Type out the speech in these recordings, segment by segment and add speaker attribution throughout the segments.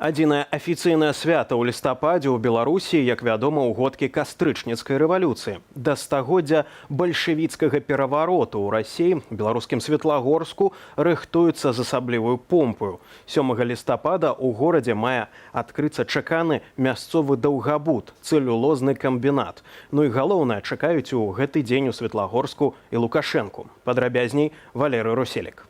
Speaker 1: Адзінае афіцыйнае свята ў лістападзе ў Беларусі, як вядома, угодкі Кастрычніцкай рэвалюцыі. Да стагоддзя бальшавіцкага перавароту ў Расіі у беларускім Светлагорску рыхтуюцца з асабліваю помпаю. 7 лістапада ў горадзе мае адкрыцца чаканы мясцовы даўгабуд, цэлюлозны камбінат. Ну і галоўнае, чакаюць у гэты дзень у Светлагорску і Лукашэнку. Падрабязней Валерый Руселік.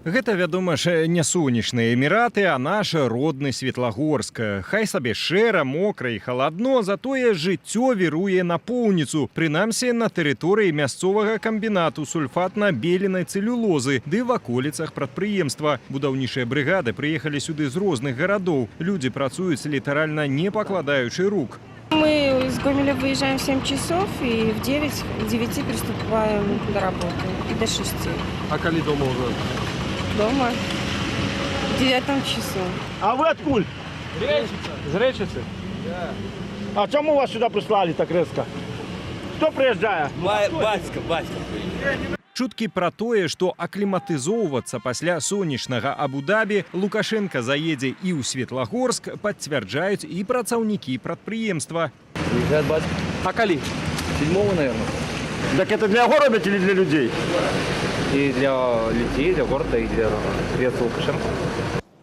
Speaker 2: Гэта, вядома ж, не сонечныя Эміраты, а наш родны Светлагорск. Хай сабе шэра, мокра і халадно, затое жыццё віруе напоўніцу, прынамсі на тэрыторыі мясцовага камбінату сульфатна-беленай цэлюлозы ды ваколіцах прадпрыемства. Будаўнічыя брыгады прыехалі сюды з розных гарадоў. Людзі працуюць, літаральна не пакладаючы рук.
Speaker 3: Мы из Гомеля выезжаем в 7 часов и в 9, к 9 приступаем до работы и до 6.
Speaker 4: А калі дома ўжо?
Speaker 3: Дома в 9 часу.
Speaker 5: А вы адкуль?
Speaker 4: З Рэчыцы?
Speaker 5: А чаму вас сюды прыслалі так рэзка? Хто прыязджае?
Speaker 6: Бацька, бацька прыехаў.
Speaker 2: Чуткі пра тое, што акліматызоўвацца пасля сонечнага Абу-Дабі Лукашэнка заедзе і ў Светлагорск, пацвярджаюць і працаўнікі прадпрыемства.
Speaker 6: Приезжает батька.
Speaker 4: А калі?
Speaker 6: 7-го, наверное.
Speaker 5: Так это для города или для людей?
Speaker 6: И для людей, для города, и для средств Лукашенко.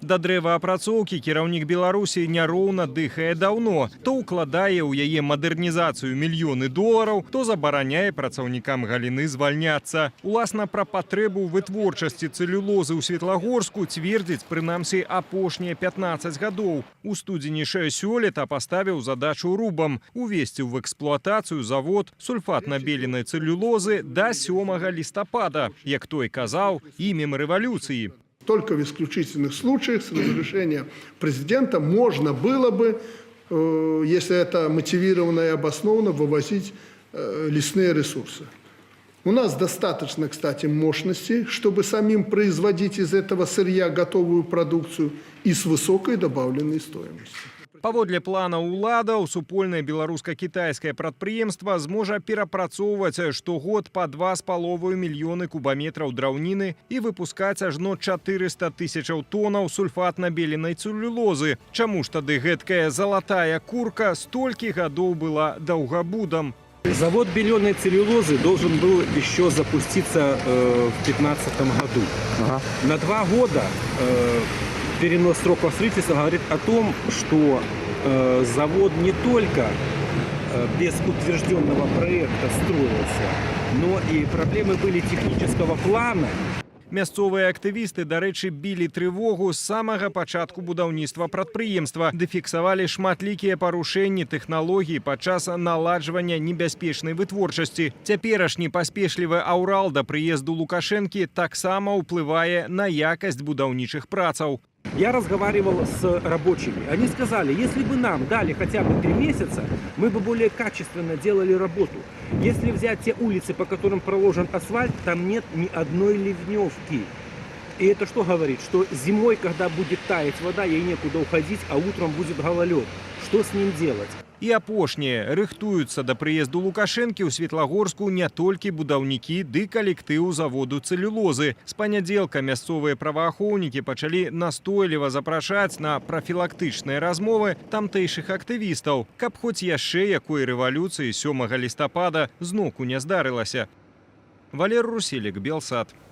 Speaker 2: Да дрэваапрацоўкі кіраўнік Беларусі няроўна дыхае даўно. То ўкладае ў яе мадэрнізацыю мільёны долараў, то забараняе працаўнікам галіны звальняцца. Уласна, пра патрэбу ў вытворчасці цэлюлозы ў Светлагорску цвердзіць прынамсі апошнія 15 гадоў. У студзені ж сёлета паставіў задачу рубам увесці ў эксплуатацыю завод сульфатна-беленай цэлюлозы да 7 лістапада, як той казаў, імем рэвалюцыі.
Speaker 7: Только в исключительных случаях с разрешения президента можно было бы, если это мотивировано и обосновано, вывозить лесные ресурсы. У нас достаточно, кстати, мощности, чтобы самим производить из этого сырья готовую продукцию и с высокой добавленной стоимостью.
Speaker 2: Паводле плана ўладаў, супольнае беларуска-кітайскае прадпрыемства зможа перапрацоўваць штогод па 2,5 мільёны кубаметраў драўніны і выпускаць ажно 400 тысячаў тонаў сульфатна-беленай цэлюлозы. Чаму ж тады гэткая залатая курка столькі гадоў была даўгабудам?
Speaker 8: Завод беленой целлюлозы должен был еще запуститься в 2015 году. На 2 года перенос сроков строительства говорит о том, что завод не только без утвержденного проекта строился, но и проблемы были технического плана.
Speaker 2: Мясцовыя актывісты, дарэчы, білі трывогу з самага пачатку будаўніцтва прадпрыемства, ды фіксавалі шматлікія парушэнні тэхналогій падчас наладжвання небяспечнай вытворчасці. Цяперашні паспешлівы аўрал да прыезду Лукашэнкі таксама ўплывае на якасць будаўнічых працаў.
Speaker 8: Я разговаривал с рабочими. Они сказали: если бы нам дали хотя бы 3 месяца, мы бы более качественно делали работу. Если взять те улицы, по которым проложен асфальт, там нет ни одной ливневки. И это что говорит? Что зимой, когда будет таять вода, ей некуда уходить, а утром будет гололед. Что с ним делать?
Speaker 2: І апошняе: рыхтуюцца да прыезду Лукашэнкі ў Светлагорску не толькі будаўнікі ды калектыў заводу цэлюлозы. З панядзелка мясцовыя праваахоўнікі пачалі настойліва запрашаць на прафілактычныя размовы тамтэйшых актывістаў, каб хоць яшчэ якой рэвалюцыі 7 лістапада зноўку не здарылася. Валер Руселік, Белсат.